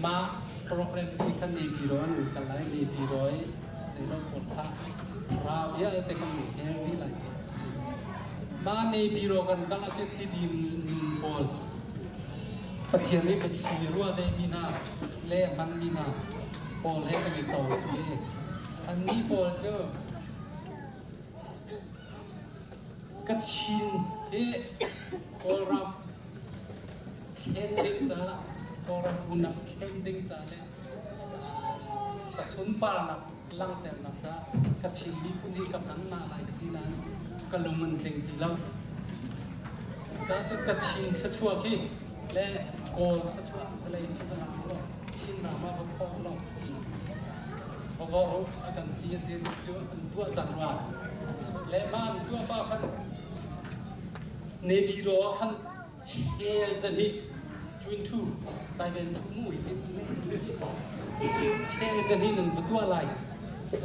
Mah program hi khan Naypyidaw an kal lai. Naypyidaw i zeilawm pawl kha ra vialte kan hel dih lai ti a si. Mah Naypyidaw kan kal a si tidin pawl Pathian nih biathli ruah ve mi hna le hman mi hna pawl he kan i to i annih pawl cu Kachin hi Kawlram thlen ding caah Kawlram unap thlen ding caah le ka sunparnak langhternak caah Kachin miphun hi ka hman hna lai ka ti nain ka lung an tling ti lo. Caah cu Kachin thluachuah khi le Kawl thluachuah vawlei khi va lang law Chin ram ah va phawk law va vorh u a kan ti an ti cu an tuah cang rua. Le mah an tuah pa khan Naypyidaw ah khan chel zahnih twin thu taiven thu mu hi chel zahnih nan va tuah lai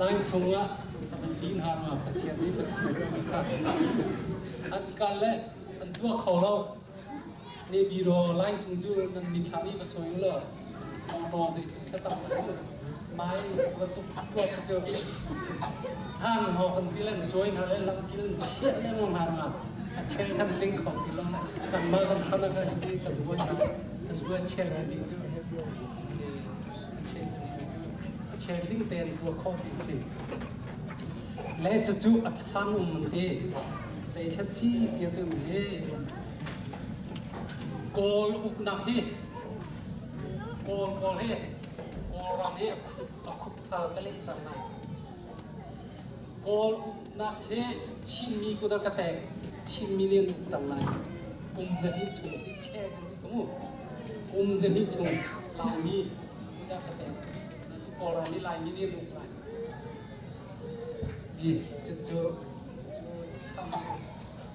lai sungah a van ti hna rua Pathian nih Pathian kha an kal le an tuah kho lo. Naypyidaw line sung cu nan mithlam i va sawi u law mawtaw zeitluk thlatam kan um mai bantuk tuah kha cu han ho kan ti len join ha le lamkil chiah lengmang hna nga a chel kan tling kho ti lo kan mah kan khan kan ti kan buai hna kan buai chel kan ti cu a chel cu a chel tling tein tuah kho ti si le cucu a chan um ti zei thla si ti cun hi Kawl uknak hi Kawl pawl hi Kawlram hi a khupthal ka leh cang lai. Kawl uknak hi Chinmi kut ah ka pek. Chinmi nih an uk cang lai. Kum zahnih chung hi che zahnih ka mu. Kum zahnih chung Laimi kut ah ka pek. Cu Kawlram hi Laimi nih an uk lai. Ti cucu cu cham cu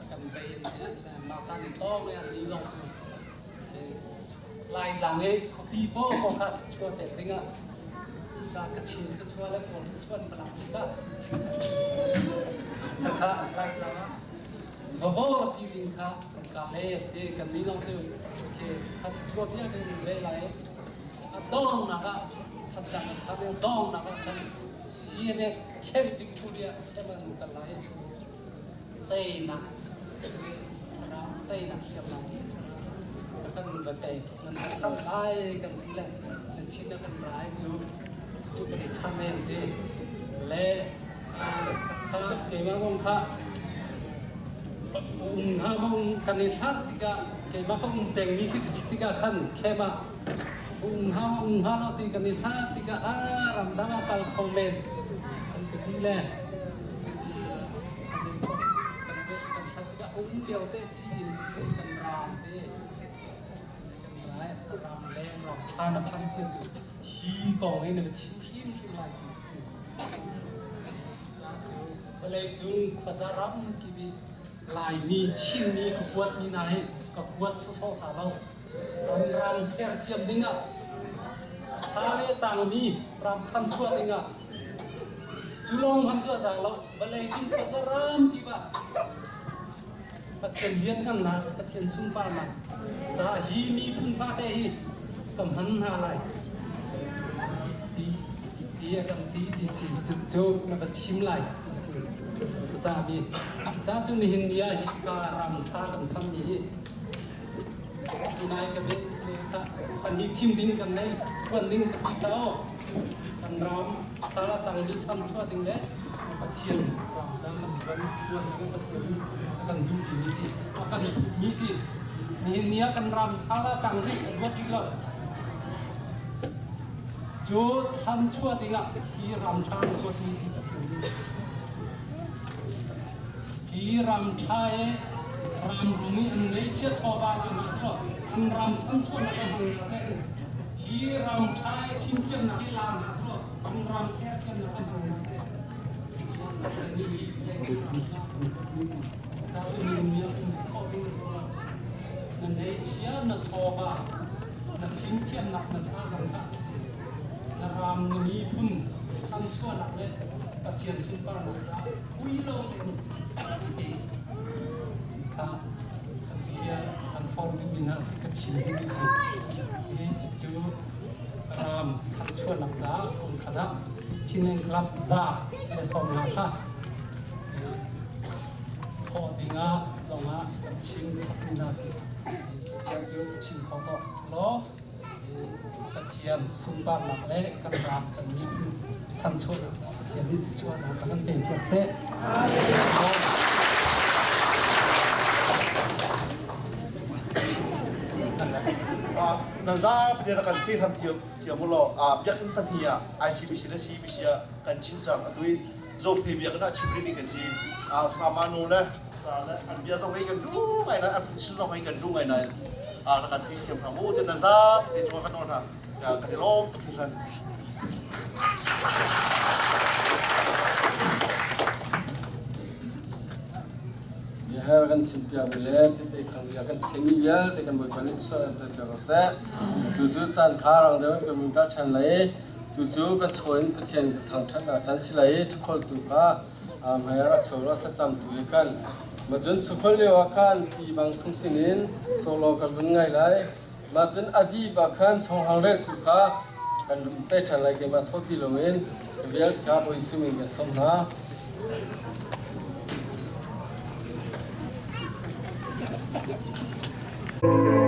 kan bei an ti mah kan i tawng i an ni zong cu Laitlang i khuapi paw paw kha thluachuah pek dingah ka Kachin thluachuah le Kawl thluachuah an palak mi kha kha Laitlang ah vavor ti ding kha kan ka le ti kan ni zong cu khi kha thluachuah vialte in ve lai a dawngnak ah thantlang a tha dawngnak ah khan CNA khen ding thu dia eman kan lai teinak ram teinak hriamnam kan va tei nan va cham lai kan ti le na sin kan rai cu cu kan i cham en ti le kha keimah zong kha um ha um kan i hlat tikah keimah ka um pengmi khi si tikah khan khem ah um ha um ha lo ti kan i hlat tikah a ramdang ah kal kho men kan ka ti le Um lio te si in kan ram te kan rai ram leng ram thla na phan sia cu hi kong hi na va chim hrim hrim lai ti si ca cu vawlei cung khuaza ram kibi Laimi Chinmi ka kuat mi hna hi ka kuat sawsawh hna lo ram ram sersiam dingah sa le tangmi ram chanchuah dingah Cu lawng hmanh cu a za lo. Vawlei cung khuaza ram kip ah Pathian lianngannak, Pathian sunparnak caah hi miphun fate hi ka hman hna lai ti ti a kan ti ti si cu na va chim lai ti si ka cami ca cu nihin ni ah hi ka ram ṭha kan phanmi hi tunai ka bet le kha pahnih thim ding kan nei ṭuan ding ka ti ta aw Kan ram sal a tangmi chamchuah ding le Pathian ram cang kan tuan tuan ding Pathian nih a kan duhmi si a kan thutmi si nihin ni ah kan ram sal a tang rih a luat rih lo cu chanchuah dingah hi ram ṭha an ruatmi si Pathian nih hi ram ṭha i ram rum i an ngeihchiah chawva la hna selaw an ram chanchuahnak a hmang hna seh Hi ram ṭha i fimthiamnak hi la hna selaw an ram sersiamnak an hmang hna seh. Ca cu minung nih a um sawh ding an si lo. Na neichia, na chawva, na fimthiamnak, na thazang kha na ram na miphun chanchuahnak le Pathian sunparnak caah ui lo tein i pe kha kan fial kan form dingmi hna si ka chim dingmi si. Hi cucu Ram chanchuahnak caah hmunkhat ah Chinland Club 115 kha thawh dingah zongah kan chim chapmi hna si. Cu tiang cu ka chim kho tawk selaw Pathian sunparnak le kan ram kan miphun chanchuahnak caah Pathian nih thluachuahnak a kan pek seh. Nan zapi rak kan thei cio cio mu law biakinn pahnih ah ICBC le CBC ah kan chim cang. Atu i Zophe biakinn ah chim rih ding kan si. Samanu le sa le an bia zong hei kan duh ngai nain, an phungchim zong hei kan duh ngai nain, na kan thei thiam hram u te nan zapi te cungah kan nawl hna. Kan i lawm tuk hringhran. Biaher kan chimpiakmi le tete thang bia kan theimi vialte kan Bawipa nih sual an piak ko seh. Tu cu caan kha rang deuh in kan vun kal ṭhan lai i tu cu kan chaw in Pathian thangṭhatnak caan si lai i chukholtu kha hmai ah rak chuak law thlacam tu hi kan. Mah cun chukhol lio ah khan pi bang sung sinin sawlaw kan vun ngai lai. Mah cun a dip ah khan chonghang reltu kha kan pe ṭhan lai, keimah thaw ti loin vialte kha Bawi Jesuh min kan sawm hna. Pathian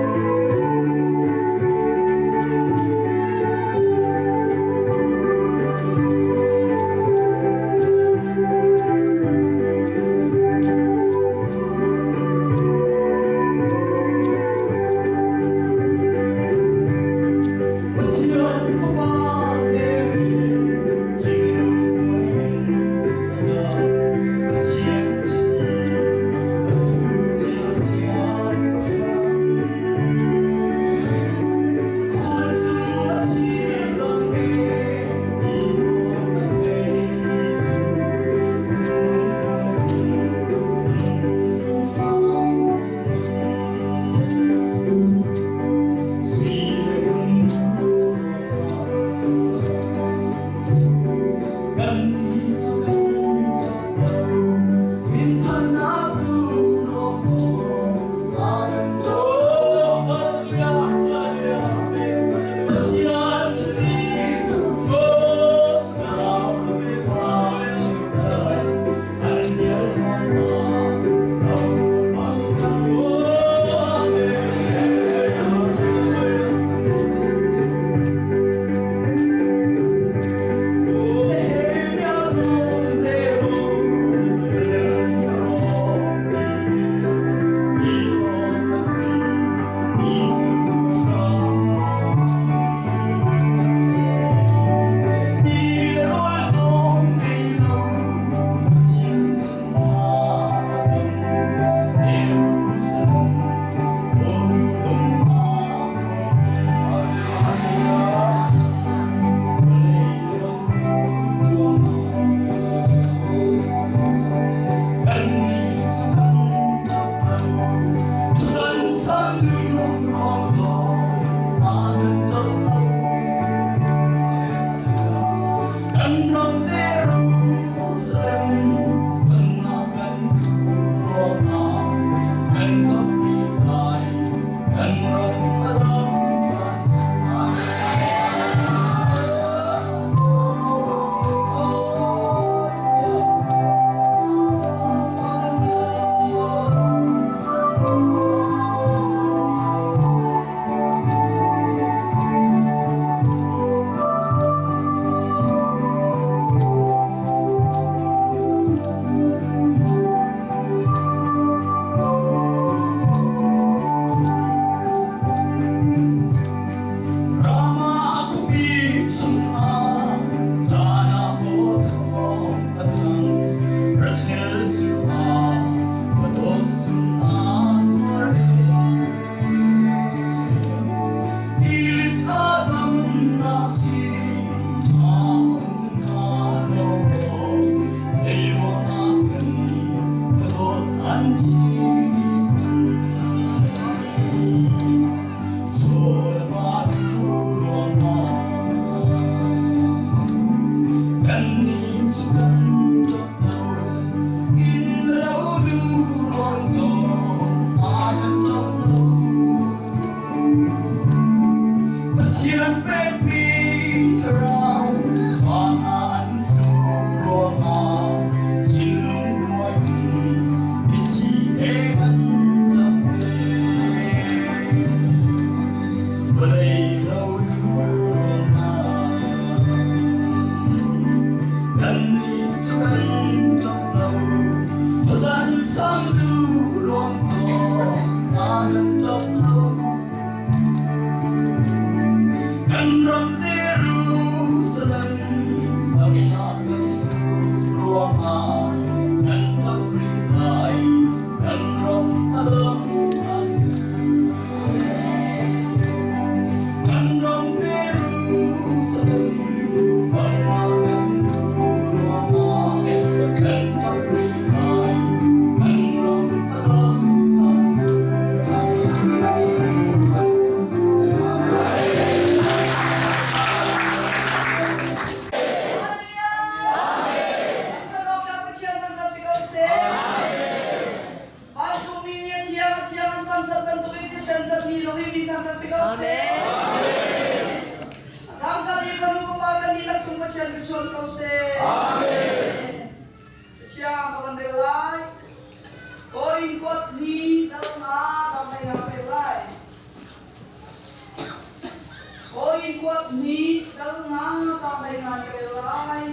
thangṭhat bantuk in thisen zatmi zong hi mi thangṭhat si ko seh. A thangṭhat mi fanu fapa kan dihlak cung Pathian cu chuan ko seh. Cathiang ka van rel lai. Korin kuat ni dal nga cang hlei nga ka rel lai. Korin kuat ni dal nga cang hlei nga ka rel lai.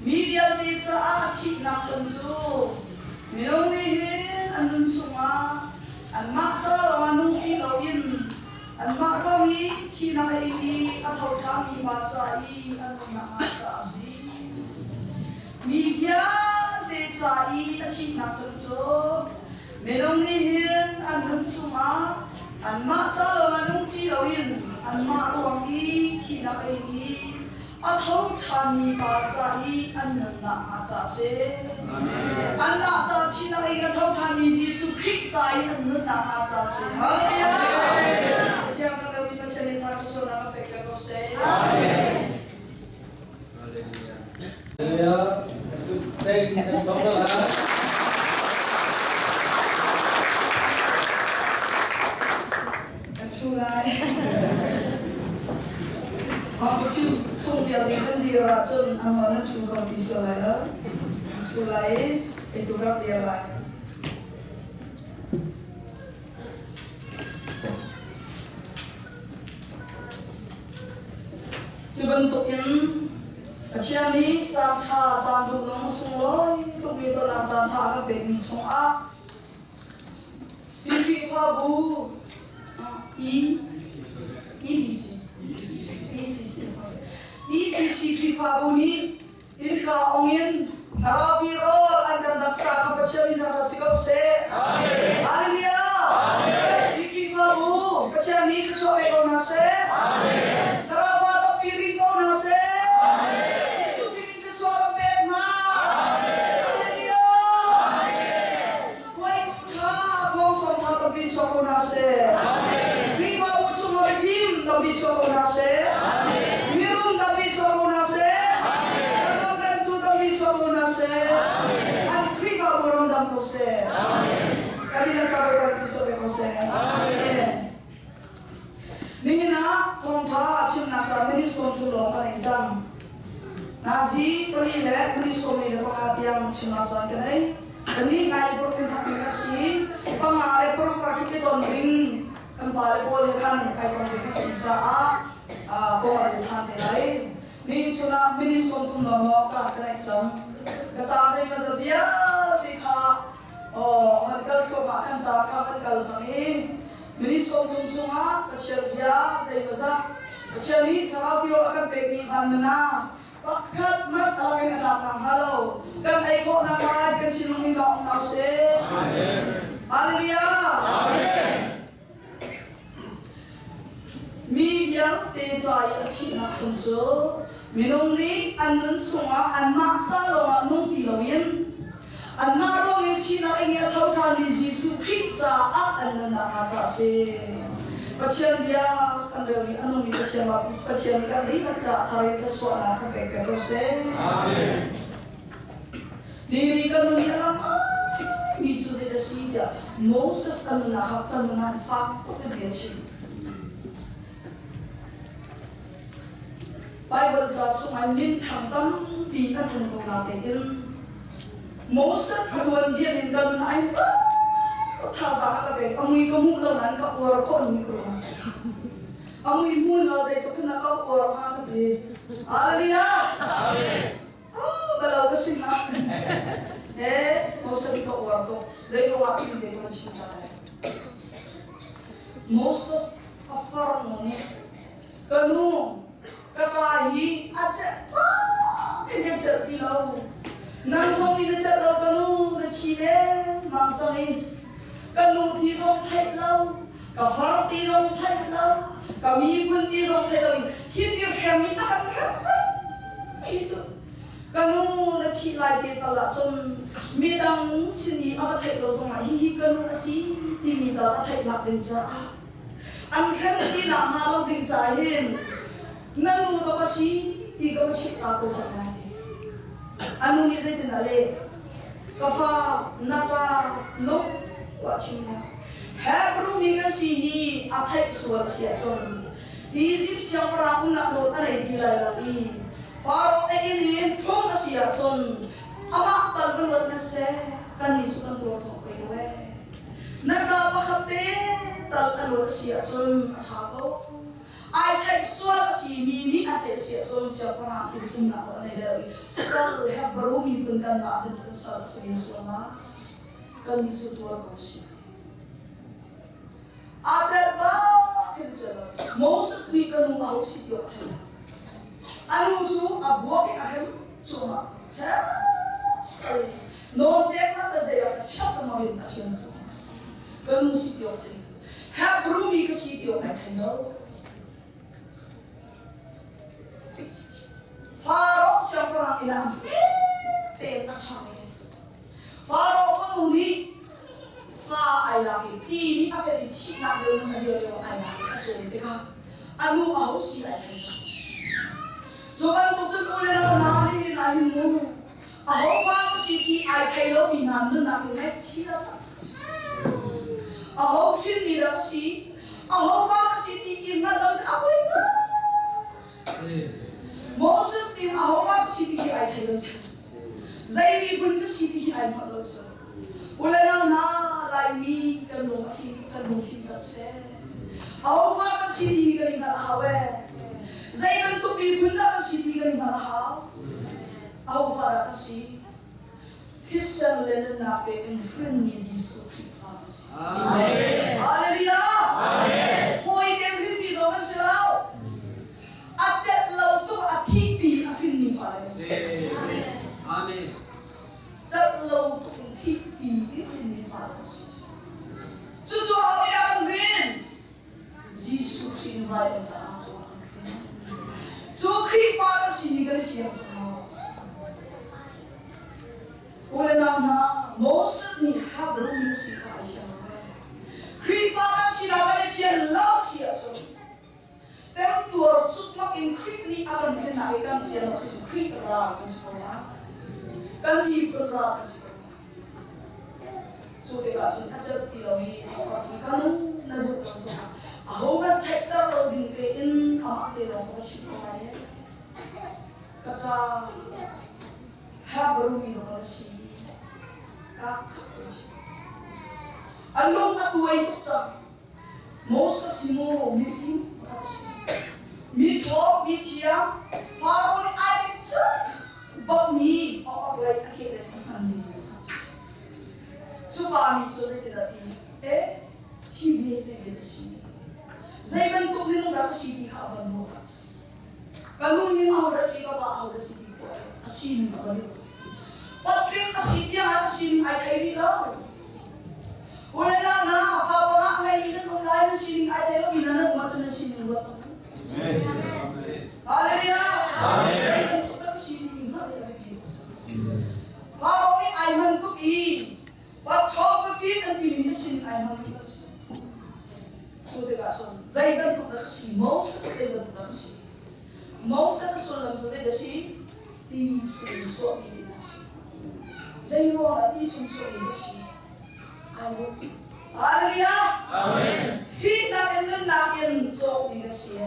Mi vialte caah thihnak chan cu minung nih hin an nun chungah anmah ca lawngah nung ti loin anmah ruang i thihnak a ing i a tho ṭhanmi pa ca i an nunnak hnga caah a si. Mi vialte ca i a thihnak chan cu minung nih hin an nun chungah anmah ca lawngah nung ti loin anmah ruang i thihnak a ing i a tho ṭhanmi pa ca i an nunnak hnga ca a si. Anmah ca thihnak in a tho ṭhanmi Jesuh Khrih ca i an nunnak hnga ca a si. Hallelujah! Pathian kan rami Pathian nih thar sualnak kan pek ko seh. Hallelujah. Thank you. Kan ṭhu lai. Chung vialte kan dir ahcun amah nan ṭhu ko ti sual lai lo. Ṭhu lai i eitu rak dir lai. Hi bantuk in Pathian nih caan ṭha, caan duhnung sunglawi tukmi tonnak caan ṭha a kan pekmi chungah Hi Khrihfabu E EBC ECC sorry ECC Khrihfabu nih innka ong in thlarau tirawl an kan dap ca kha Pathian in rak si ko seh. Hallelujah. Hi Khrihfabu Pathian nih thluachuah pe ko hna seh. Thlarau va tampi ring ko hna seh. Jesuh Khrih min thluachuah kan pek hna. Hallelujah. Hruaitu ṭha khuangsawm ṭha tampi chuak ko hna seh. Khrihfabu chungah mifim tampi chuak ko hna seh. Mirum tampi chuak ko hna seh. Kan ram remtu tampi chuak ko hna seh. An Khrihfabu ram dam ko seh. Kan inn a kan ti sawh ko seh. Amen. Nihin ah thawngṭha chimnak ca minute 30 lawng kan ei cang. Nazi pali le minute 15 tiang chim ahcun kan ei. Kannih ngai paruk in thak ding a si. Panga le paruk ah khi ton ding kan pale pawl he khan ai ton ding a si caah kong an than te lai. Nihin chun ah minute 30 lawnglawng ca kan ei cang. Ka ca zeimawzat vialte kha Aw, an kal thluahmah khan ca kha kan kal cang i minute 30 chungah Pathian bia zeimawzat Pathian nih thlarau tirawl a kan pekmi van mana pakhat mat a lak in a tlak nakhnga lo kan ei khawh naklai kan thinlung in lawng um seh. Hallelujah. Mi vialte ca i a thihnak chung cu minung nih an nun chungah anmah ca lawngah nung ti loin anmah ruangin thihnak in a tho ṭhanmi Jesuh Khrih caah an nunnak hnga ca a si. Pathian bia kan relmi a nungmi Pathian Pathian nih kan dihlak caah thar in thluachuahnak kan pek piak ko seh. Amen. Ni kan nun hi a lam mi cu zei a si tiah Moses a nunnak ah kan nunah fak tuk in bia chim. Bible ca chungah minthang tampi an um ko natein Moses a tuanbia in kan nun ai thazaang a ka pek. A mui ka hmuh lo nain ka uar khawh ni ka ruang si. A mui hmu lo zeitluk in a ka uar hnga ka ti. Hallelujah! Amen. Balo ka si hnga. Eh, Moses ka uar tuk. Zei ruangah ti te kan chim ta lai. Moses a farnu nih ka nu ka ṭa hi a celh bak in kan celh ti lo. Nang zong nih na celh lo ka nu na thi lengmang cang i ka nu ti zong theih lo, ka far ti zong theih lo, ka miphun ti zong theih lo in hi ti hrem i a kan hrem hi cu ka nu na thih lai te tal ahcun midang sin i a va theih lo zongah hihi ka nu a si timi tal a theihnak ding caah an hrem ti nak hnga lo ding caah hin na nu to ka si ti ka va chimh ta ko cang lai a nu nih zeitin dah leh ka fa na ta lung. Wa chim hna. Hebrew mi kan si hi a theih sual si ahcun Izipt siangpahrang umnak nawl a nei ti lai lo i Faro a inn in phung a si ahcun amah tal va luat na seh, kannih cu kan tuar zong pei lo ee. Na ka pakhat te tal a luat a si ahcun a ṭha ko. Ai theih sual a simi nih a theih si ahcun siangpahrang inn umnak nawl a nei lai lo i sal Hebrew miphun kanmah bantuk sal a si sual lai. Kannih cu tuar ko sih. Aa celh bak khin celh lo. Moses nih ka nu aho si ti awk a thei lo. A nu cu a vuak i a hrem cuahmah ko. Sal nawlceknak le zei ah ka chiah ka mang in a fian cuahmah. Ka nu si ti awk thei lo. Hebrew mi ka si ti awk ai thei lo. Faro siangpahrang inn ah tein a ṭhang i Faro fanu nih fa ai lak i ti nih a pet i thihnak lio na lio lio ai lak i a cawn tikah a nu aho si ai thei lo. Cu bantuk cun u le nau hna nih hin ai hin mu aho fa si ti ai thei lomi hna nunnak hi ngaihchia taktak si. Aho hrinmi rak si, aho fa si ti i hngalh lo cu a poi taktak si. Moses nih aho fa si ti hi ai thei lo cu. Zei miphun ka si ti hi ai hngalh lo cu. U le nau hna, Laimi kan lung a fim kan lung fim cang seh. Ahofa kan si ti hi kan i hngalh a hau ee. Zei bantuk miphun dah kan si ti kan i hngalh a hau. Ahofa dah kan si? Thisen le nunnak pek in hrinmi Jesuh Khrihfa kan si. Amen. Hallelujah. Amen. Hawi ten hrinmi zong kan si lo. A celh lo tuk a thihpi a hrinmi fa le kan si. Amen. Celh lo tuk in thihpi in hrinmi fa le kan si. Cucu a dah kan hrin? Jesuh Khrih in vailam tah ah cun kan hrin. Cu Khrihfa kan si ni kan i fiang cang maw? U le nau hna, Moses nih Hebrew mi si kha ai fiang lo ee. Khrihfa kan sinak kan i fian lo si ahcun Temtuar cukmak in Khrih nih a kan hrennak hi kan fian a si cu Khrih ral kan si ko lai. Kan miphun ral kan si ko lai. Cu tikah cun a celh ti lo i a rak i ka nu na duh lo zongah ahohmanh theihter lo ding tein amah te lawng ka va chimh ko lai ee. Ka ṭa Hebrew mi rawl a si. Ka khap a si. A lung a tuai tuk cang. Moses mu mifim pakhat a si. Mi ṭhawng, mi thiang, Faro nih ai cang bawmhmi a orhlei a kehlei a hmanmi pakhat a si. Cu pa nih cun zeitin a ti? Eh, hi bia zei bia a si? Zei bantuk minung dah ka si ti kha a van ruah tak cang. Ka nu nih aho dah si, ka pa aho dah si ti khawh a sining a van ruah. Patling a si tiang ah a sining ai thei rih lo. U le nau hna, fa panga a ngeimi nan um lai, nan sining ai thei lomi hna nan um ahcun nan sining ruat cang. Hallelujah! Zei bantuk kan sining i hngalh hi a biapi tuk cang. Faro nih ai hman tuk i photography kan timi na sining ai hman rih lo si. Cu tikah cun zei bantuk dah ka si, Moses zei bantuk dah ka si. Moses sullam cu zei dah si? Ti chung sawhmi ti a si. Zei ruangah ti chung sawhmi ka si? I will see. Hallelujah! Amen. Thihnak in nunnak in cawkmi ka si.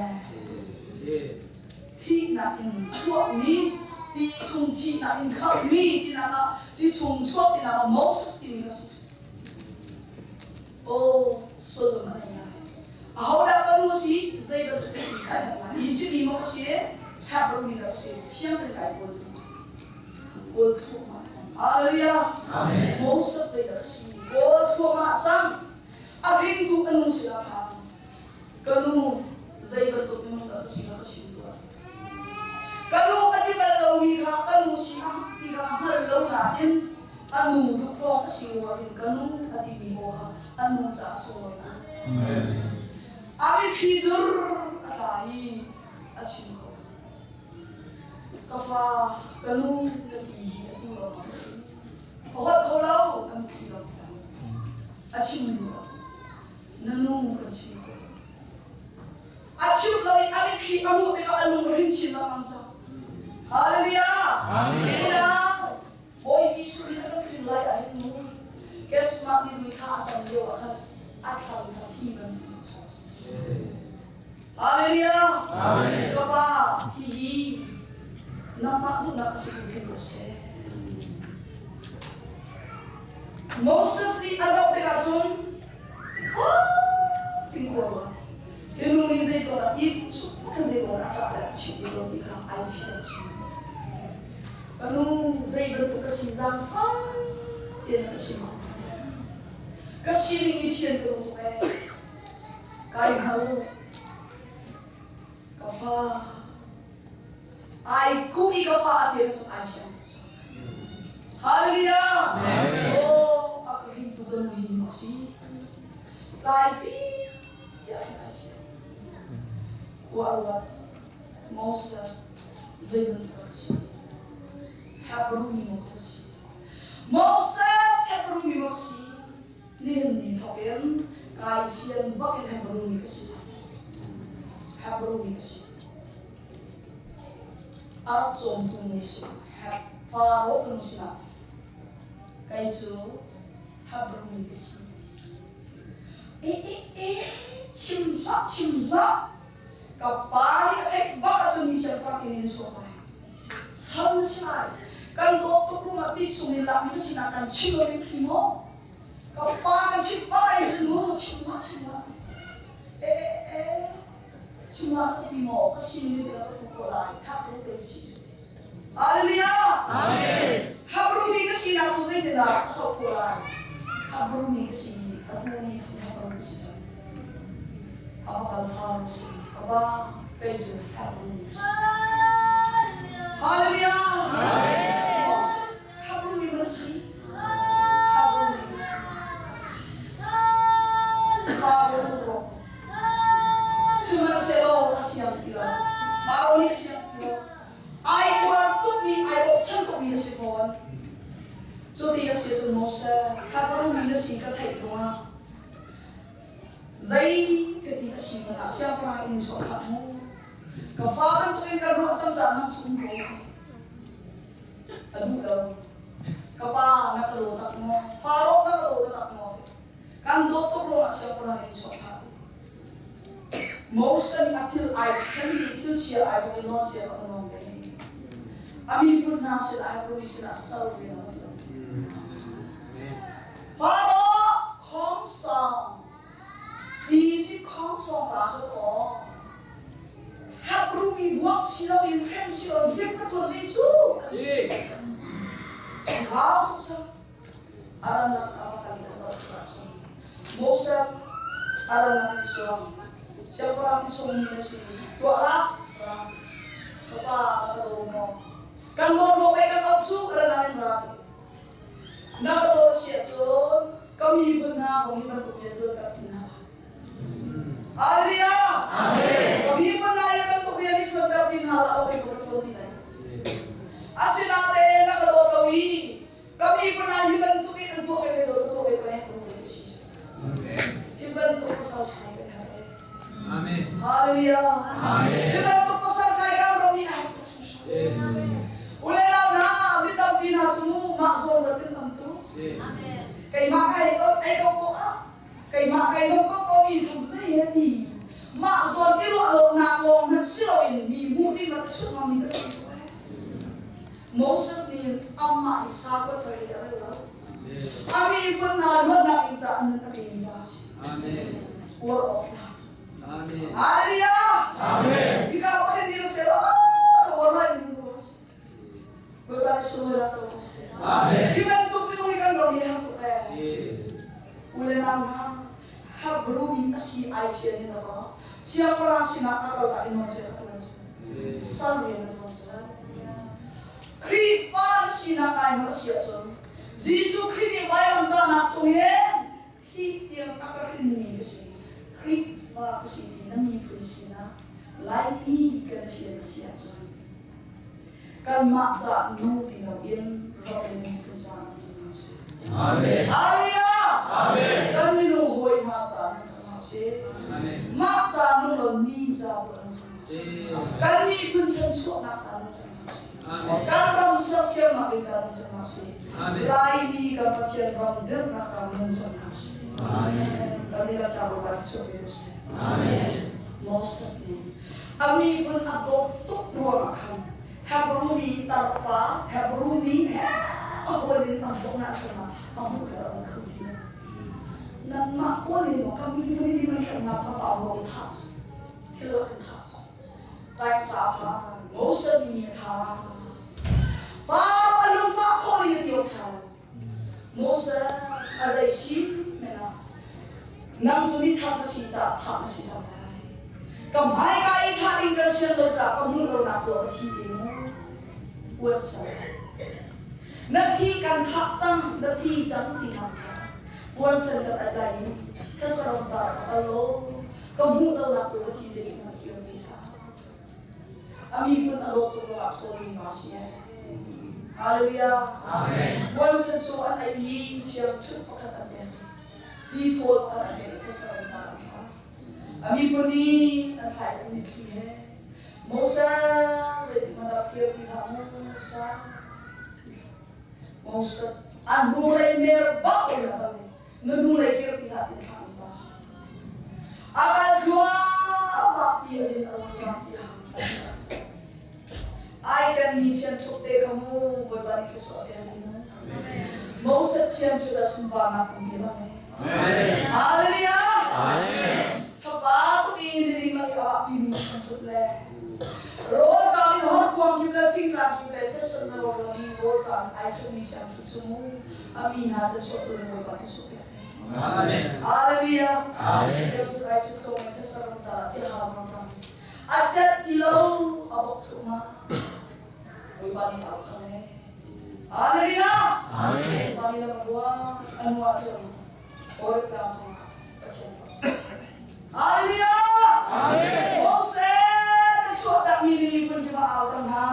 Thihnak in chuahmi, ti chung thihnak in khamhmi tinak ah, ti chung chuak tinak ah Moses timi ka si. Oh, sullam a ngei lai. Ahodah ka nu si, zei bantuk ka si kai hal lai. Izipt mi maw ka si, Hebrew mi dah ka si, fiang tein kai kawl cang. Kawl thluahmah cang. Hallelujah. Amen. Moses zei dah ka si, kawl thluahmah cang. A ringtu ka nu sinah khan, ka nu zei bantuk minung dah ka si kha ka chim tuah. Ka nu a ti bal lomi kha ka nu si a ti kha a hngal lo nain a nu tukhrawng a si ruah in ka nu a timi aw kha a nu caah sunglawi ngai. A mitthli dur a tla i a chim ko. Ka fa, ka nu na ti hi a tu lo a si. A holh kho lo, a mitthli lo tiang. A chim duh lo. Na nu kan chim ko. A chim lo i a mitthli a hmuh tikah a lung a hrin chin lengmang cang. Hallelujah! Amen. Bawi Jesuh nih a kan hrin lai ah hin mu. Kesmah nih ti thla a cam lio ah khan a thlam kha thi bantuk in chuak. Hallelujah! Amen. Ka pa, hihi nangmah duhnak si in ko seh. Moses nih a zoh tikah cun pin kuar hi nu nih zei tuah dah i suk kan zei tuah dah a ṭah le a chimh ti ti kha ai fiang chin. Ka nu zei bantuk ka si zaangfah tein ka chim. Ka sining i fian ka duh tuk ee. Kai hngal. Ka fa. Ai kuh i ka fa a ti cu ai fiang tuk cang. Hallelujah! Oh, a ka ringtu ka nu hi maw si? Tlaipi ah khin ai fiang. Khua a ruat. Moses zei bantuk a si? Hebrew mi maw ka si? Moses Hebrew mi maw si? Nihin ni thawk in kai fian bak in Hebrew mi ka si cang. Hebrew mi ka si. A rak cawmtu nu si Faro fanu sinah kei cu Hebrew mi ka si. E e e chim hlah chim hlah ka pa nih a theih bak ahcun mi siangpahrang inn in chuak lai. Sal na si lai. Kan dawt tuk ruangah ti chung in lakmi na sinah kan chim lo in khi maw? Ka pa kan chimh pa ai cun mu chim ma chim ma. E e e chim ma ka ti maw ka sin ni ka thu ko lai hak ru pe si. Hallelujah. Amen. Habru mi ka sinak cu zeitindah ka thawk ko lai? Habru mi ka si atu ni thong habru ka si cang. Apa kal fa si apa kei cu habru mi si. Hallelujah. Amen. Moses Hebrew mi man si. Hebrew mi si. Pharaoh ro. Sihmanhsehlaw a siang ti lo. Pharaoh nih a siang ti lo. Ai uar tukmi, ai bochan tukmi a si fawn. Cuti a si ahcun Moses, Hebrew mi na si ka theih zongah zei ka ti a si hmanh ah siangpahrang inn chuah hlah mu. Ka fa bantukin kan ruah cang caah nang cu um ko. A duh lo. Ka pa na ka daw tak maw? Faro na ka daw tak maw? Kan dawt tuk ruangah siangpahrang inn chuah hlah. Moses nih a thil ai thlenmi thil chia ai thawk i nawl chia a nawn ve. A miphun hna sin ai rui sinah sal rian a ṭuan. Faro khong song Egypt khong song pa cu kaw Hebrew mi vuak si loin hrem si lo rian ka ṭuan ve cu. Hau tuk cang. Aranak a va kal i a zoh tikah cun Moses aranak in suang siangpahrang chung mi na si tuah hlah ra ka pa na ka daw maw kan daw maw pei kan auh cu aranak in ra ti na ka daw si ahcun ka miphun hna zong hi bantuk rian tuan ka ti hna Hallelujah! Amen. Ka miphun hna hi bantuk rian hi tuan ka ti hna la okay so ka tuan ti lai Asinain na ka dawt lo i ka miphun ah hi bantuk in an tuah ve lo tuah ve ko ko si. Hi bantuk pasal ṭha kan herh e. Amen. Hallelujah. Amen. Hi bantuk pasal ṭha kan ram i a Ule nau hna mi tampi hna cu mah zawn ruat in am tu. Keimah kai ai ko ko ah keimah kai no ko ko mi thong zei he ti mah zawn i ruah lo nak lawng hmanh si loin mi hmuh ding rak chuh ngam mi kan um Moses nih amah i sakua thoi a rel lo. A miphun hna luatnak in caah nun a pemi pa a si. Uar awk tlak. Hallelujah! Amen. Hika ah khin dir seh law ka uar lai in ruah si. Bawipa nih sunglawi co ko seh. Amen. Hi bantuk minung hi kan ram i har tuk ee. U le nau hna, Hebrew mi a si ai fian in a ka. Siangpahrang sinah a kal ah in Moses a tuan. Sal rian a tuan seh. Khrihfa na sinak ai hmuh a si ahcun Jesuh Khrih nih vailamtahnak cung hin thih tiang a ka hrinmi ka si. Khrihfa ka si ti na miphun sinak Laimi kan fian a si ahcun kanmah ca nung ti loin ram le miphun ca nung cang hna usih. Amen. Hallelujah. Amen. Kan minung hawi hna ca nung cang hna usih. Mah ca nung lo mi ca tu nung cang hna usih. Kan miphun chanchuahnak ca nung cang hna usih. Kan ram sersiamnak ding ca nung cang hna usih. Laimi kan Pathian ram dirhnak ca nung cang hna usih. Kan i la ca Bawipa cu chuah ve seh. Amen. Moses nih a miphun a dawt tuk ruangah khan Hebrew mi tarpa Hebrew mi he a hawi in an bawmhnak hrangah a hmuh kha an kho ti lo. Nanmah pawl in maw ka miphun in nan hrangah ka pa ruang thah cu thil lak in thah cu taisa pha Moses mi tha Faro a lungfah khawh in a tio tha lo. Moses a zei si men ah nang cu mithah na si caah thah na si cang lai. Ka hmaika i thah ding kan sian lo caah ka hmuh lonak tuah ka thi te mu. Uat sal. Na thi kan thah cang, na thi cang tinak ca. Puan sen kan at lai i ka saram caah ka kal law ka hmuh lonak tu ka thi zei hmanh kir ti hlah. A miphun a dawt tuk ruangah ṭhawlmi ma si ai. Hallelujah. Amen. Puansen cu an ei i ṭhiam ṭhut pakhat an pek. Ti thawl pakhat an pek i khuasaram ca an thlah. A miphun nih an thlai an mitthli he Moses zeitik hmanh ah kir ti hlah mu ṭa. Moses an hnulei mer bak in a kal i na hnulei kir ti hlah ti thlah mi pa si. A kal thluahmah ti a din a lang ti a Ai kan ni thian thuk te kha mu Bawipa nih thluachuah pe mu. Moses thian cu da sunparnak um bi lang e. Hallelujah. Amen. Thapa tuk in ni ma ka pi mi thian thuk le. Rawl tlang in hor kuang kim le fing tlang kim le thisen no ro ni rawl tlang ai thuk mi thian thuk su mu. Ami hna se chuah tu le Bawipa thluachuah pe. Amen. Hallelujah. Amen. A cet ti lo a bok thluahmah. Bawipa nih au cang ee. Hallelujah. Amen. Bawipa nih lam a rua a nu ahcun Horeb tlang cungah Pathian au cang. Hallelujah. Amen. Moses na chuahtakmi ni miphun kip ah au cang hna.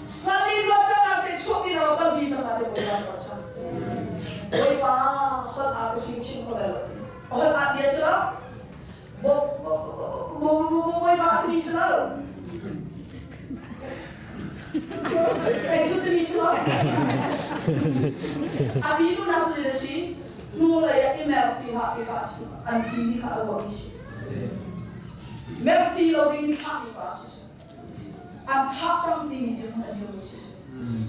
Sali ruat cang hna seh chuahpi hna kalpi cang hna te Bawipa nih au cang. Bawipa holh aa ka sin chim ko lai lo ti. Holh aa bia si lo. Bawipa a timi si lo. Kei cu timi si lo. A ti tu nak cu si hnu lei ah i mer ti hlah ti hlah an ti ni kha a ruahmi si. Mer ti lo ding in thlahmi pa si. An thah cang timi dirhmun a dirmi si.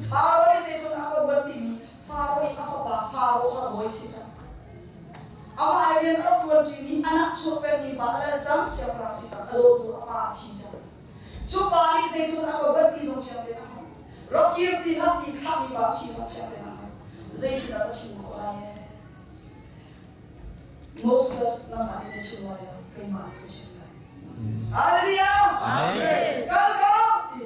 Faro i zeitluk a ka uan timi Faro i a fapa Faro kha bawi si cang. Amah he rian a rak ṭuanṭimi a nahchuak pengmi pa a lal cang, siangpahrang si cang, a dawtu a pa a thi cang. Cu pa nih zeitluk a ka uat ti zong fiang tein a hngalh. Rak kir ti hlah ti thlahmi pa a si zong fiang tein a hngalh. Zeitindah ka chim khawh lai ee? Moses nangmah nih na chim lai lo, keimah nih ka chim lai. Hallelujah! Amen. Kal ko! Ti.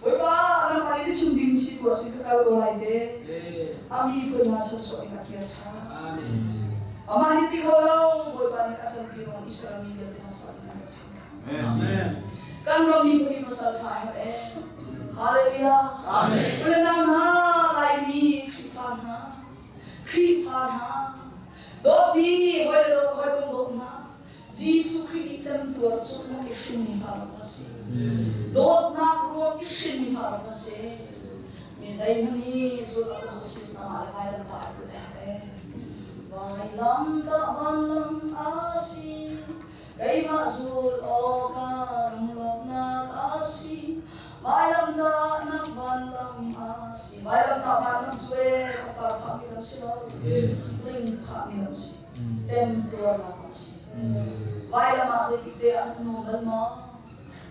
Bawipa nangmah nih na chim ding si tuah si ka kal ko lai te. A mi phun hna sawsawh in a kir ṭhan. Amah nih ti kho lo Bawipa nih a ṭanpi ruang Israel mi vialte hna sal in a rak ṭhan. Amen. Kan ram mi phun pasal ṭha a herh ee. Hallelujah. Amen. Ule nau hna Laimi Khrihfa hna Khrihfa hna dawtmi hawi le dawt hawikom dawt hna Jesuh Khrih nih temtuar cungnak i hrinmi fa rak a si. Dawtnak ruang i hrinmi fa rak a si. Mi zeihmanh hi zulh a ka duh si amah le vailam ta ai put eh. Vailam dah vanlam a si, keimah zul awka lunglawmhnak a si. Vailam dahnak vanlam a si. Vailam dah vanlam cu e, pangpar phahmi lam si lo, ling phahmi lam si. Temtuarnak a si. Vailam ah zeitik te ah an nung bal maw?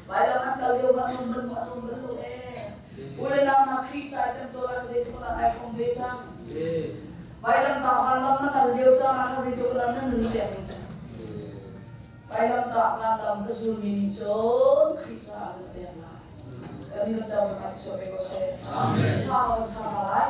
Vailam an kal lio ah nung bal maw? An nung bal lo ee. U le nau hna Khrih ca i temtuarnak zeitluk in ai hrawm ve cang. Vailam tah vanlam na kal lio caan ah khan zeitluk in nan nun na pek ve cang. Vailam tah vanlam a zulmi nih cun Khrih caah nan pek lai. Kan i cam a chuah ve ko seh. Amen. Hla kan sa lai.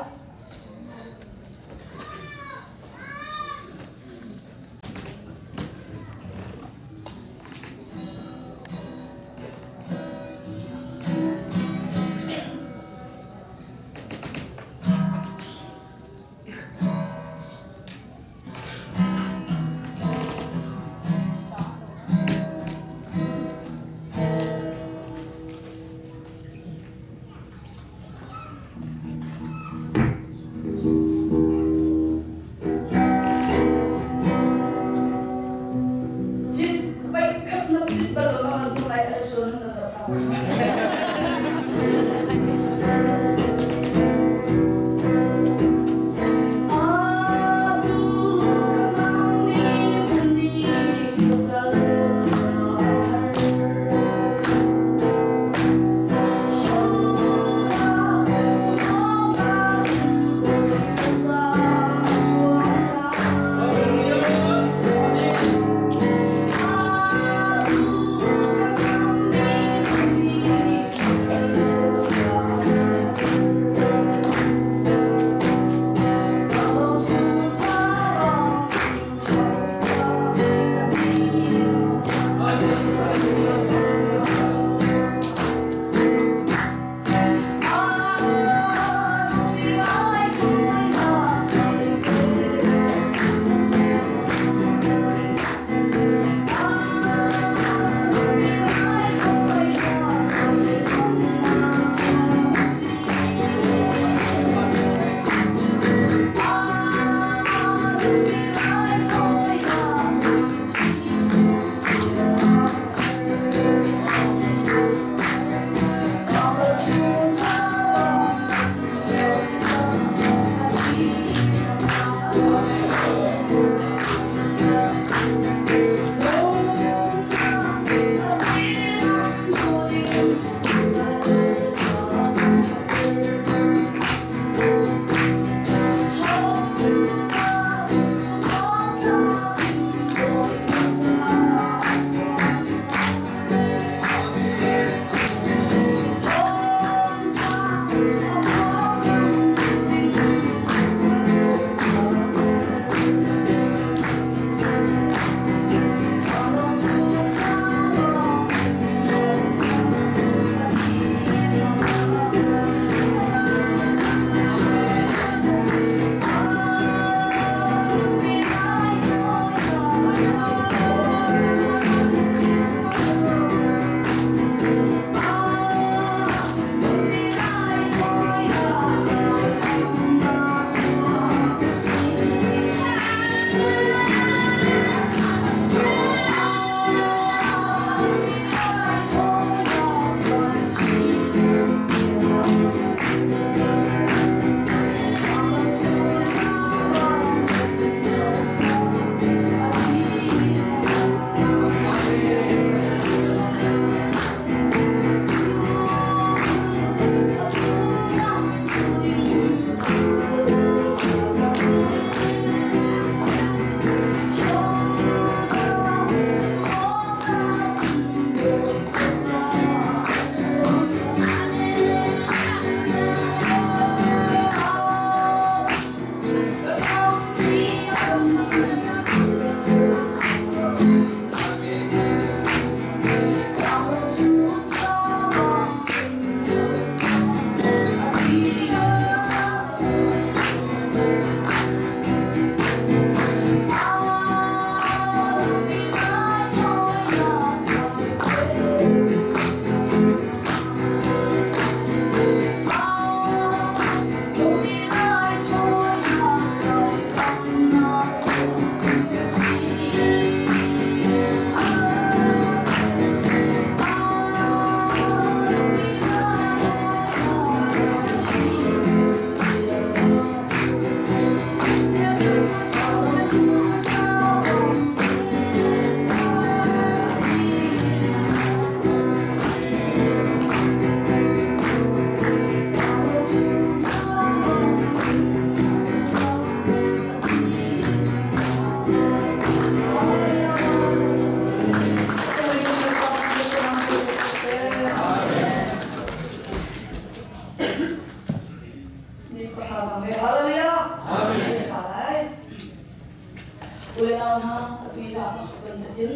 U le nau hna, atu i hla ka sak bantukin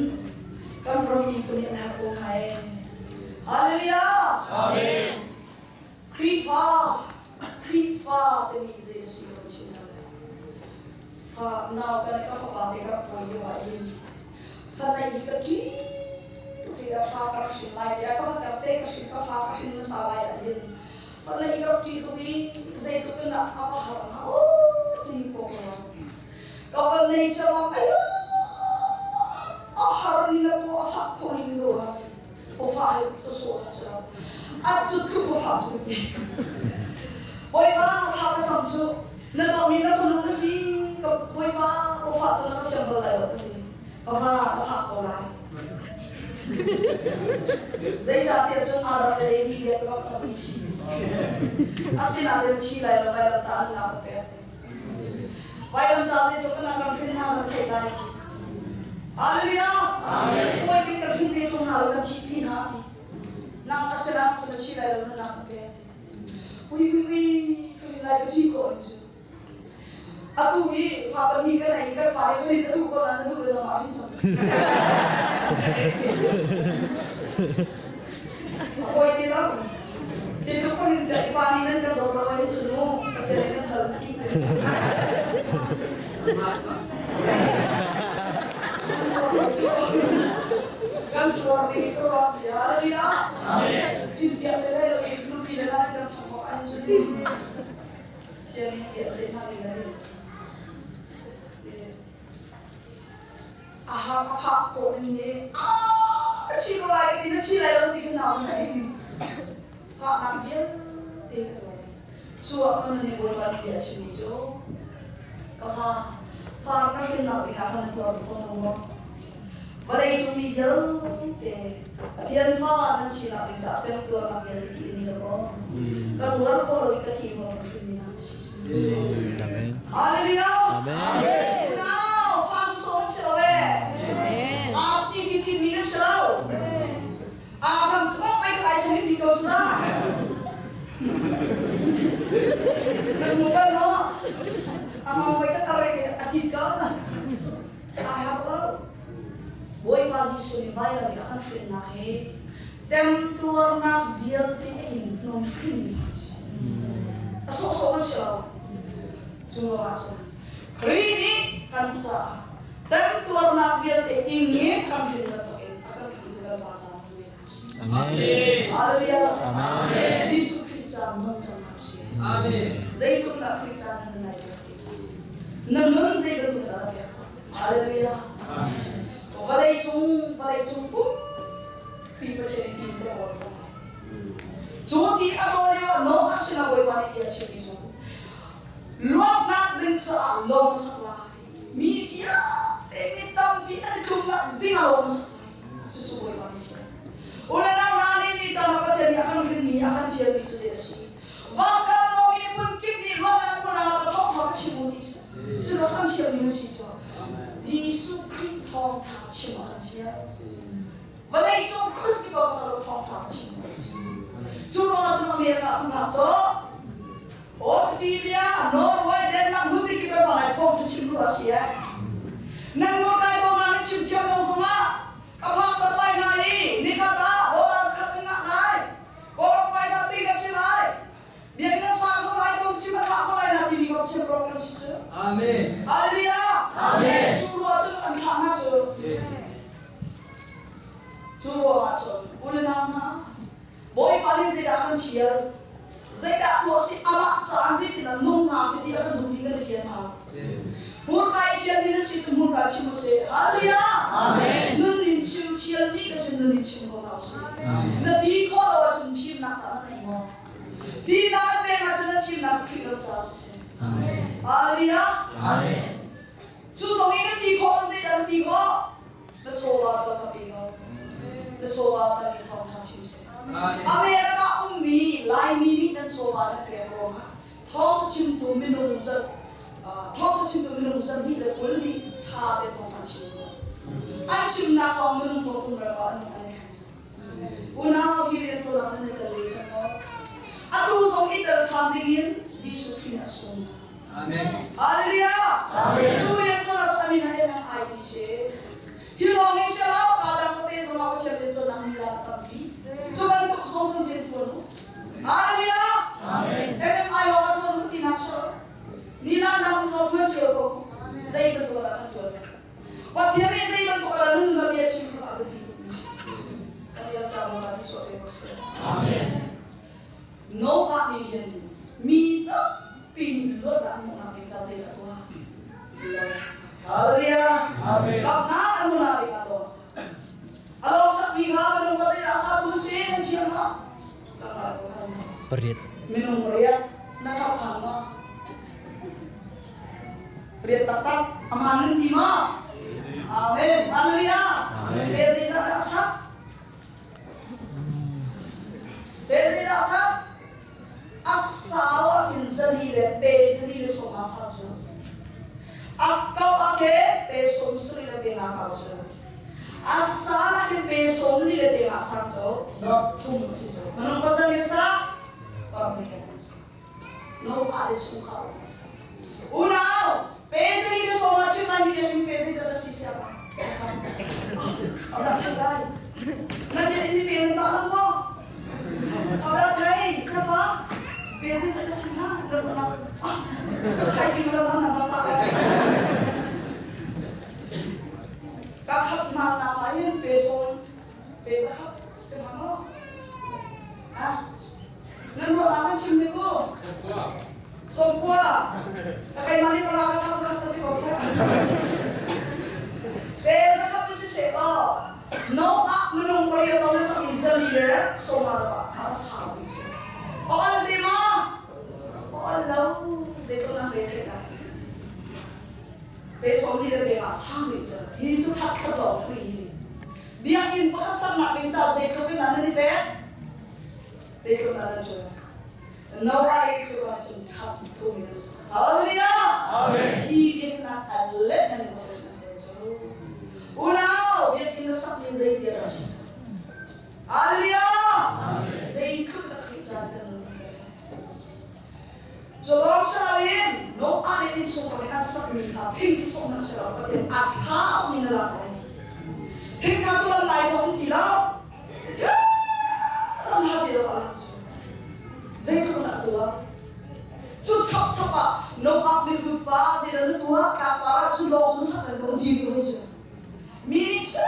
kan ram miphun nih an herh ko hna ee. Hallelujah! Amen. Khrihfa, Khrihfa timi zei a si kan chim hna lai. Fa nau kan ka fapa te ka rak pawi lio ah hin fa neih hi ka ṭih tuk i fa ka rak hrin lai tiah ka fa te ka hrin ka fa ka hrin hmasa lai ah hin fa neih ka rak ṭih tuk i zeitluk in dah a ka har hnga aw ti ko ka ruat. Ka van nei cang ayo a har ni na tu a fah khawh ni ro ha si o fa he so so ha si a cu tluk o fa cu ti Bawipa thla ka cam cu na dawmi na fanu na si ka Bawipa o fa cu na ka siam bal lai lo ka ti ka fa na fah ko lai Zeicahtiah cun Adam le Evi bia ka bak cang i si asinain chi lai lo vai lam ta an na ka pek Vailam ca te cu kan kan hrin hna kan theih lai ti. Hallelujah. Amen. Koi nih ka hrin ve ṭung hna lo kan thih pi hna ti. Nang ka sinah cu na chi lai lo na nak ka pe ti. Ui ui ui ka rin lai ka ṭi ko an cu. Atu hi fa pahnih ka nei kan pa hi ka rin a duh ko na na duh le nangmah hin cang. Koi ti lo. Ti cu ka rin i pa nih nan kan dawt lo ai cun mu Pathian nih nan sal ti. Kan tuar ni ka ruah si hallelujah. Cin piak te lai lo i nupi le lai kan thong awk ai cun Sian nih bia ce hna ning ai. Aha ka phah khawh ning hi ah ka chi ko lai ka ti na chi lai lo ti kha nau na in fahnak vialte ka tuar cu ah kan nih Bawipa nih bia a chimmi cu ka fa fa na hrinnak dingah khan na tuar ko lo maw vawlei cung mi vialte Pathian fa nan sinak ding caah peng tuarnak vialte ti in ka ko ka tuar khawh lo i ka thi maw ka hrin mi hna si Amen. Hallelujah. Amen. Unau, fa so si lo e. Aa ti ti ti mi na si lo. Aa kam cu mei kai sin ti ko cu na. Kan mu bal no. Amang wei ka tare a thi ka. Ai hap lo. Bawipa Jesuh nih vailam i a kan hrinnak hi temtuarnak vialte a in hnawm hrin a sawhsawh kan si lo. Cu ruangah cun Khrih nih kan caah temtuarnak vialte ing i kan hrin bantukin a kan hringtu kan Pa caah kan hna usih. Amen. Hallelujah. Amen. Jesuh Khrih caah nung cang hna usih. Amen. Zeitluk dah Khrih caah na nun ai pek ve cang? Na nun zei bantuk dah na pek cang? Hallelujah. Vawlei cung vawlei cung pumpi Pathian nih tin ka kawl cang. Cu ti a kawl lio ah Noah sinah Bawipa nih bia a chimmi cu luatnak ding caah lawng sak lai. Mi vialte mi tampi an i tlumnak ding ah lawng sak lai. Cucu Bawipa nih fial. U le nau hna nih ni caan ah Pathian nih a kan rinmi a kan fialmi cu zei a si? Vankal law miphun kip nih ruahnak hmun ah ka thawngtha ka chim u ti cu. Cu rak kan fialmi na si cu. Jesuh Khrih thawngtha chim a kan fial. Vawlei cung khuazing bang ka lo thawngtha ka chim u ti cu. Cu ruangah cun America um hna cu Australia, Norway, Denmark hmun kip ah lai thawngtha chim ru a si ai. Nan murkai ko na nan chim thiam lo zongah ka phak tak lai hna i nikhat ah horas khat kan ngah lai. Kawlram phaisa ti ka si lai. Biakinn an sa ko lai, thawng chim a thlah ko lai na timi kong chim program si cu. Amen. Hallelujah. Amen. Cu ruah cun an thlah hna cu. Cu ruangah cun u le nau hna, Bawipa nih zeidah kan fial? Zeidah tuah si amah caah zeitin ah nung hna si ti a kan duh ti kan i fian hna. Hmurka i fial mi na si cu hmurka chim u sih. Hallelujah. Amen. Nun in chim fial mi ka si nun in chim ko hna u sih. Na ti khawh lo ahcun fimnak tah na nei maw? Fimnak an pek ahcun na fimnak Khrih lo ca si. Hallelujah. Amen. Cu zong i na ti khawh zeidah na ti khawh? Na chawva tal ka pe ko. Na chawva tal in thawngtha chim seh. America ummi Laimi nih nan chawva nan pek ruangah thawngtha chimtu minung zat thawngtha chimtu minung zahnih le 20 nih ṭha te thawng an chim ko. An chimnak kong minung thawngthum ram ah an an i thleng cang. Unau hi rian tuan ah nan i tel ve cang maw? Atu zong i tel ṭhan dingin Jesuh Khrih nih a sung. Amen. Hallelujah! Amen. Cu rian tuan ah amin ha mi si. Hi lawng in si lo, kaa dang tete zong ah Pathian rianṭuannak ni la tampi. Cu bantuk zong cun rian ṭuan u. Hallelujah! MMI lawng ah ṭuan u tinak si lo. Nila nang zong ṭuan cio ko. Zei bantuk ah dah kan ṭuan lai? Pathian nih zei bantuk ah dah nun na bia chim kha a biapi tukmi si. Pathian ca lawng ah ti pe ko seh. Noah nih hin mi tampi nih luatnak an hmuhnak ding ca zeidah a tuah? Hallelujah. Kapna an hmuhnak ding ah lawng sa. A lawng sakmi kha minung pa zeidah a satu si nan thiam ma? Pariat. Minung pariat na kap hang ma? Pariat taktak aman nan ti ma? Amen. Hallelujah. Amen. Pe zeidah dah sak? Pe zeidah sak? A sau ah khin zali le pe zali le sawm a sau cu. A kau ah ke pe 70 le pe nga kau cu. A san ah khin pe 40 le pe nga sang cu. Thum a si cu. Minung pa zali sa pariat an si. No pa le chungkhar an si. Unau, pe zali le sawm a chim lai hi biakinn pe zei zat a si siapa. Abrak lai. Na biakinn pe nan ta lang maw? Abrak lai, siapa? Pe zei zat a si na? Ah, thaizing ram na na ta. Ka khat ma na ma hin pe sawm pe zakhat si ma maw? Ah, nan ruah na chim ne ku? 90. Ka keimah nih pahra ka chap zakhat ka si ko seh. Pe zakhat ka si seh law no ah minung pariat lawng na sak i zali le sawma rak ah a sau ti cu. Awal te ma? Awal lo te tu nan re thei lai. Pe 40 le pe nga sang mi cu hi cu that khat lawng si hi. Biakinn pakhat saknak ding ca zeitluk in nan i pek? Zeitluk dah nan ṭuan? Noah i cu ah cun ṭhap tu in a si. Hallelujah! Amen. Hi biaknak a let nan va na tel cu. Unau, biakinn na sakmi zeitiah dah si cu? Hallelujah! Amen. Zeitluk dah Khrih caan kan nun ve. Culawng saloin Noah nih innchungkhar in a sakmi kha phing si sawh hmanh silo Pathian a ṭha mi na lak lai. Phing kha cu lam lai zong ti lo. Lam hlat ti lo a lak cu. Zeitluk dah a tuah? Cu chapchap ah Noah mihrut pa zeidah na tuah? Tlangpar ah cun lawng cun sak kan ko ti ko hei cu. Mi nih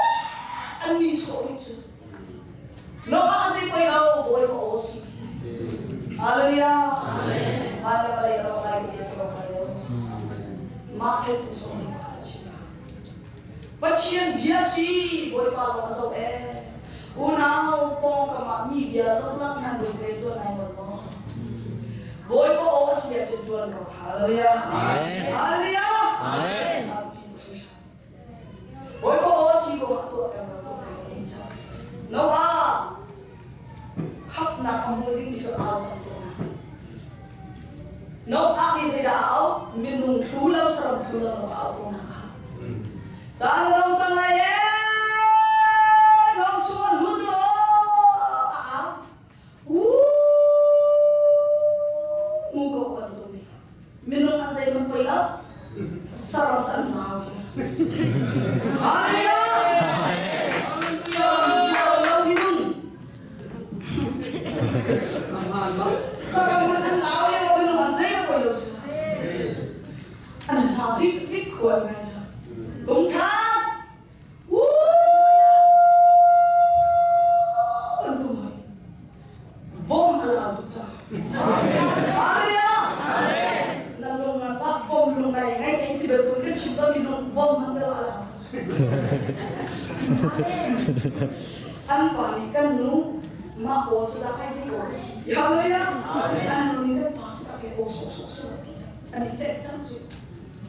an mi sawh nih cu. Noah zei poi lo bawi ko aw si. Hallelujah. Hallelujah. Ro lai ti so kai lo. Mah he tu so ni kha chim. Pathian bia si Bawipa lawng a zoh ee. Unau pawngkam ah mi bia luklak nan lungre tuan ai ngol maw? Bawipa aw a si ahcun tuan ko. Hallelujah. Hallelujah. Amen. Bawipa aw a si ko ah tuah peng ko tuah peng ko ni cang. Noah khapnak a hmu ding mi cu au cang tuah. Noah nih zeidah a auh? Minung thu lo saram thu lo a auh ko na kha. Caan lo cang lai ee lawng chung an lut lo a au. Mu ko kan tu mi. Minung an zei man poi lo. Saram cu an lau. Hallelujah! Saram lo minung. Saram an lau lio minung an zei poi lo cu. An hla bik bik khuan ngai cu. Tung than. Kan tum hoi. Vom a lau tuk cang. Hallelujah. Na lung na lak vom lung ngai ngai ngai ti bantuk kan chim mi lung vom man deuh a lau. An pa nih kan nu mah aw cu dah kai zei aw si. Hallelujah. An nu nih kan pa si tak aw sawh sawh sawh ti an i ceh cang cu.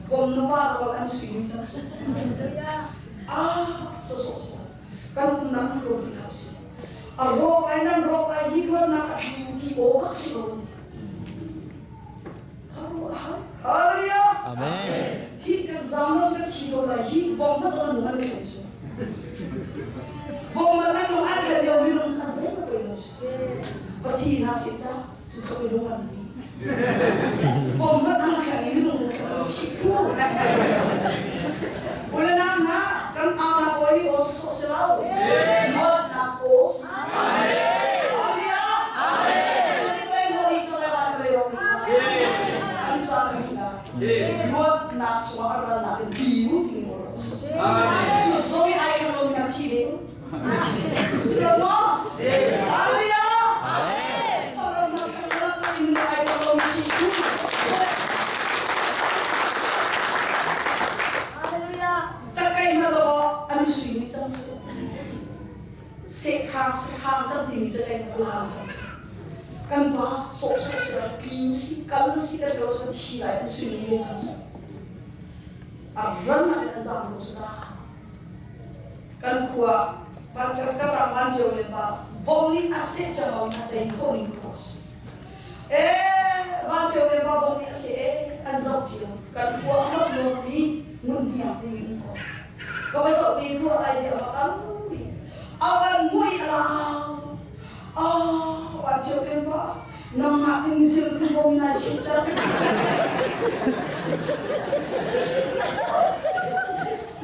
Vom nu pa ko an sui ning cang cu. Ah sawh sawh sawh. Kan umnak ko ti hau si. A rawk ai nan rawk ai hi ruahnak a thli ti aw bak si ko ti. Hallelujah. Amen. Hi kan zam kan thi ko lai hi bom na ton nung an khen su. Bom na kan nung an khen yo mi nung chan zei ko yo. Pathi na si cha chu to mi nung an mi. Bom na kan khen mi nung kan chi ku. Ula na na. Aw hi aw sawsawh si lo. Luatnak aw si. Hallelujah. Cun lei hori cu lai van lei ro an sa ni na. Luatnak chungah a ralnak in biu ti mu ro. Cu soi ai kan lo na thi ve. Sila mo? Hallelujah. Saram na kan la in ai kan lo na thi tu. Hallelujah. Cakei hna law an sui mi cang cu sehkhang sehhang kan timi cakei hna lam cang cu kan pa sawh sawh si lo tlim si kal si kan lo cu thi lai an sui mi cang cu a ran nak in an zam ko cu ta kan khua van ka ka ram van cio le pa bong nih a seh cang lo na chei kho ning ko Eh, van cio le pa bong nih a si eh, an zoh cio. Kan khua a hnok nuam mi ngun hniang timi um ko. Ka va zoh mi tuah lai ti a va kal mi. A van mui a lau. Ah, van cio le pa, nangmah ning zir tu ko mi nai chim ter.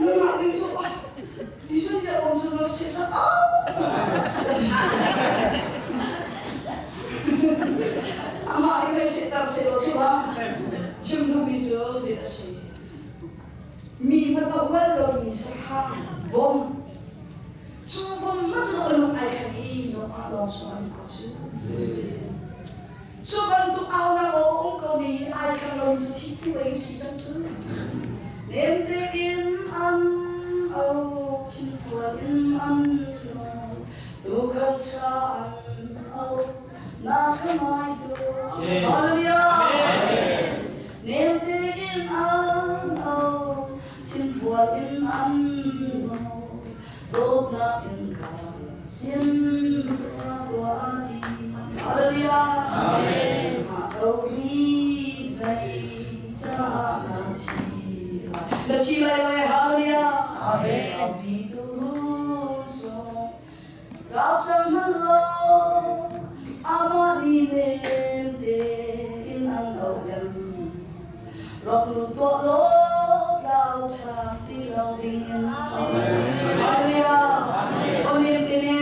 Nangmah ning cu ah, ti sun ya om sun lo se sa ah. Amah hi mei sehter sehlaw cu ah chim duhmi cu zeidah a si? Mi hmanh a hual lomi sahrang vom cu vom hmanh cu a lung ai thleng i nokah lawng sung an ko cu. Cu bantuk aunak aw a um komi hi ai thleng lomi cu thi phu ei si cang cu. Nem tein an au, thinfual in an nawl, tuukhal ṭha an au. Na ka ngai tu. Hallelujah. Nem tein an au, thinfual in an nawl, dawtnak in ka sin tuah ti. Hallelujah. Mah ko hi zei caah na thi lai. Na thi lai lo e. Hallelujah. Saupi tu run sung. Kau cang hmanh law amah nih nem tein an auh lem. Rak lut tuah law tlau ṭhan ti lo ding in. Hallelujah. Aw nem te ne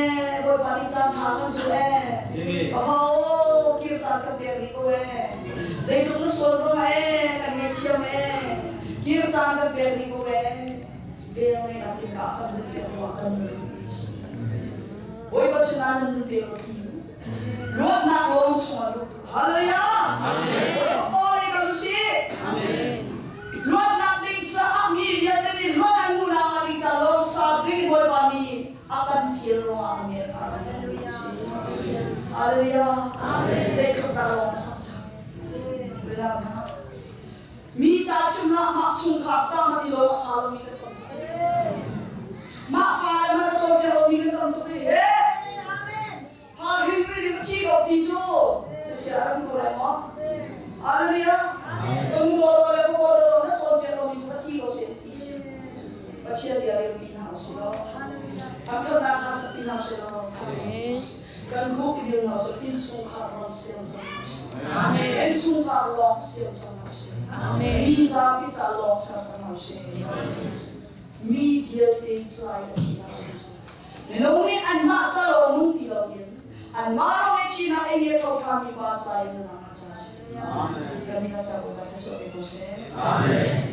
Bawipa nih caan ṭha kan zu ee. Aho kir caan kan pek rih ko ee. Zeitluk na sual zong ah ee kan ngaihthiam ee. Kir caan kan pek rih ko ee. Vel ngeihnak in ka kan hun pek ruah kan nun. Bawipa sinah nan nun pek lo thli. Luatnak lawng chungah lut. Hallelujah. Bawipa aw kan si. Luatnak ding caah mi vialte nih luat an hmuhnak hnga ding caah lawng sa ding Bawipa nih a kan fial ruangah a mer kha kan si. Hallelujah. Zeitluk dah lawng sak cang. Bilang hna. Mi ca chim hlah mah chungkhar ca hmanh i lawng a sa lomi kan tam tuk. Mah fale hmanh a cawnpiak lomi kan tam tuk rih he. Fa rin rin in a thi ko ti cu na sia a ram ko lai maw? Hallelujah. Ka mu lo le ka lo lo na cawnpiak lomi cu a thi ko seh ti si. Pathian bia rel pi hna usih law. Thangṭhatnak kha sak pi hna usih law. Kan huk bil hna usih innchungkhar ram siam cang usih. Innchungkhar lawng siam cang usih. Mi zapi ca lawng siam cang usih. Mi vialte ca i a thihnak si. Minung nih anmah ca lawng nung ti loin anmah lawng i thihnak ei he tho ṭhanmi pa ca i nunnak ca si. Amen. Kan ni ka ca Bawipa thluachuah pe ko seh. Amen.